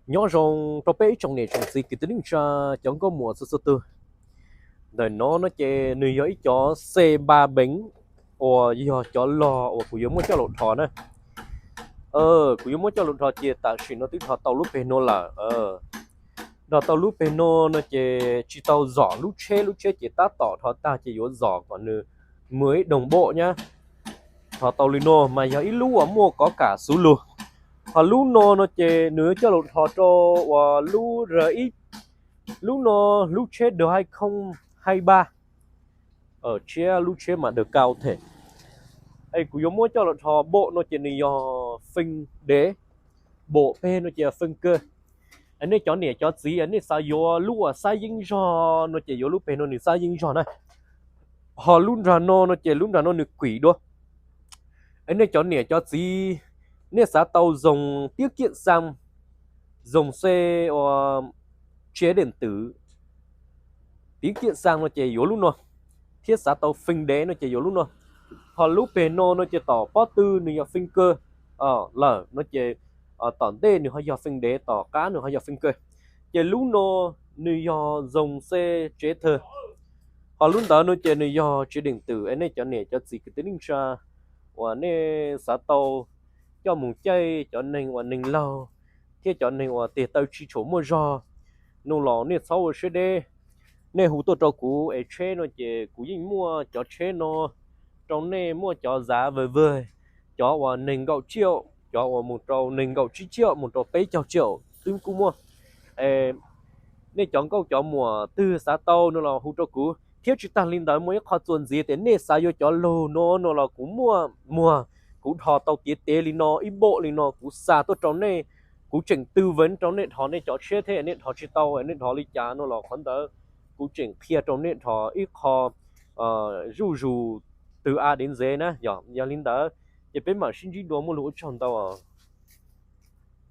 Nyob zoo rau peb ib tsoom niam tsoom txiv kwv tij neej tsa cov nkauj muam txhua txhua tus. Ntawm no no ces nws yog ib cov xe ba beev uas yog cov log uas kuv yuav muab coj los dhos na. Kuv yuav muab coj los dhos ces tam sim no twb dhos tau lub peg no lawm. Dhos tau lub peg no no ces tsis tau zom lub tsheb, lub tsheb ces tab tom dhos tag ces yuav zom kom nws mus ib doog npom nyab. Dhos tau li no mas yog ib lub uas muaj kov kam xub lug. Ho lub no no ces nws yuav coj los dhos rau uas lub r ib, lub no lub tsheb dawg hai khooj hai ba, tshiab lub tsheb mas dawg kau them. Es kuv yuav muab coj los dhos npom no ces nws yog feej dev, npom peg no ces feej kawg. Nej cov niam cov txiv nej xav yuav lub uas xab yeeb zog no ces yuav lub peg no nws xab yeeb zog na. Ho lub nrag no no ces lub nrag no nws kuim dua. Nej cov niam cov txiv nej xav tau zoo tiab kiam xaa, zoo xe uas tsev deem twm tiab kiam xaa no ces yuav lub no, thiab xav tau feej dev no ces yuav lub no. Ho lub peg no no ces tom pob tw nws yog feej kawg lawm no ces tom ntej nws ho yog feej dev, tom qab nws ho yog feej kawg. Ces lub no nws yog zoo xe tsev thawg. Ho lub ntawd no ces nws yog tsev deem twm. Es nej cov niam cov txiv kwv tij neej tsa uas nej xav tau coj mus caij cov neeg uas neeg laug thiab cov neeg uas tes taw tsis tshua muaj zog no los nej txhob ua siab deb, nej hu tuaj rau kuv es tsheb no ces kuv yeej muaj cov tsheb no rau nej, muaj cov zav vawg vawg, cov uas nees nkaum tsiaum, cov uas mus rau nees nkaum tsib tsiaum mus rau peb caug tsiaum twb kuj muaj. Nej cov nkauj cov muam twg xav tau no los hu rau kuv. Thiab tsis tag li ntawd muaj ib qho txuas ntxiv tias nej xav yuav cov lug no no los kuv muaj muag, kuv dhos tau tiav tev li no ib npom li no kuv xa tuaj rau nej, kuv tseem twv vees rau nej dhos nej cov tsheb thiab nej dhos tsis tau nej dhos li cas no los qhov ntawd kuv tseem qhia rau nej dhos ib qho zuj zus twg a dev ntxev na. Yog li ntawd ces peb mam sib ntsib dua, muaj lus ua tsaug ntau.